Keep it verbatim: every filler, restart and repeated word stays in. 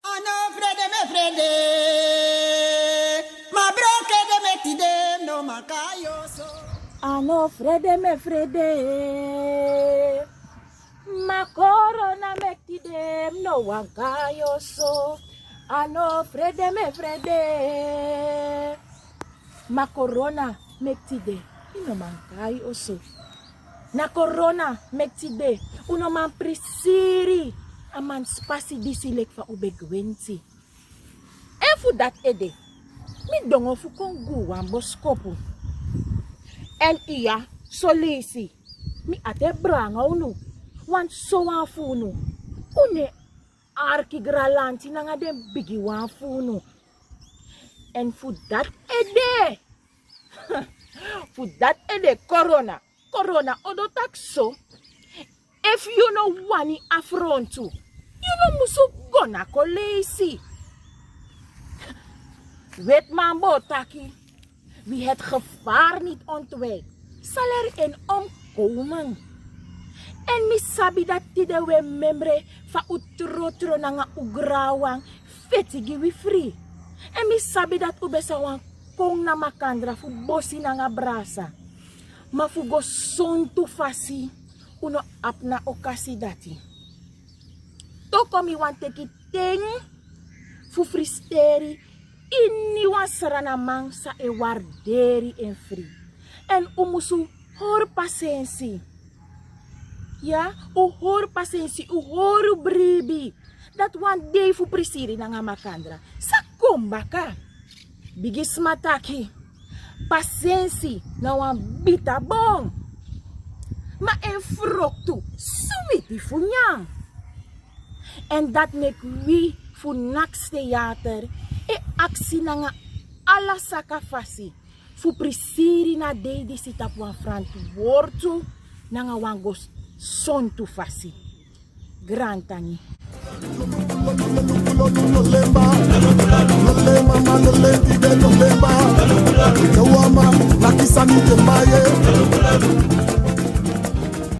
A no frede mi e frede, ma broko ede mi e tide, mi no man kai oso. A no frede mi e frede, ma korona mi e tide, mi no man kai oso. A no frede mi e frede, ma korona mi e tide, mi no man kai oso. Na korona mi e tide, un no man prisiri a manspasi disi leki fa un ben gwenti. Èn fu dati ede, mi dongo fu kon gi wan boskopu. Èn iya, soleisi, mi ati e bron nanga unu, want sowan fu unu, un no e arki granlanti nanga den bigiwan fu unu. Èn fu dati ede, fu dati ede korona, korona o du taki so. Efu yu no wani afrontu, yu no musu go na koleisi. Wetiman bo taki, wie het gevaar niet ontwijkt, zal er in omkomen. Èn mi sabi dati tide un e memre fa un trotro nanga un granwan feti gi wi fri. Èn mi sabi dati un ben sa wani kon na makandra fu bosi nanga brasa. Ma fu go sontu fasi, un no abi na okasi dati. Toko mi wani teki ten fu frisiteri iniwan sranaman san e warderi en fri. Èn un musu hori pasensi. Ya, un hori pasensi, un hori bribi. Dati wan dei fu prisiri nanga makandra sa kon baka. Bigisma taki, pasensi na wan bita bon, ma en froktu switi fu nyan. Èn dati meki wi fu Nax Theater e aksi nanga ala saka fasi fu prisiri na dei disi tapu wan frantwortu nanga wan go sontu fasi. Grantangi.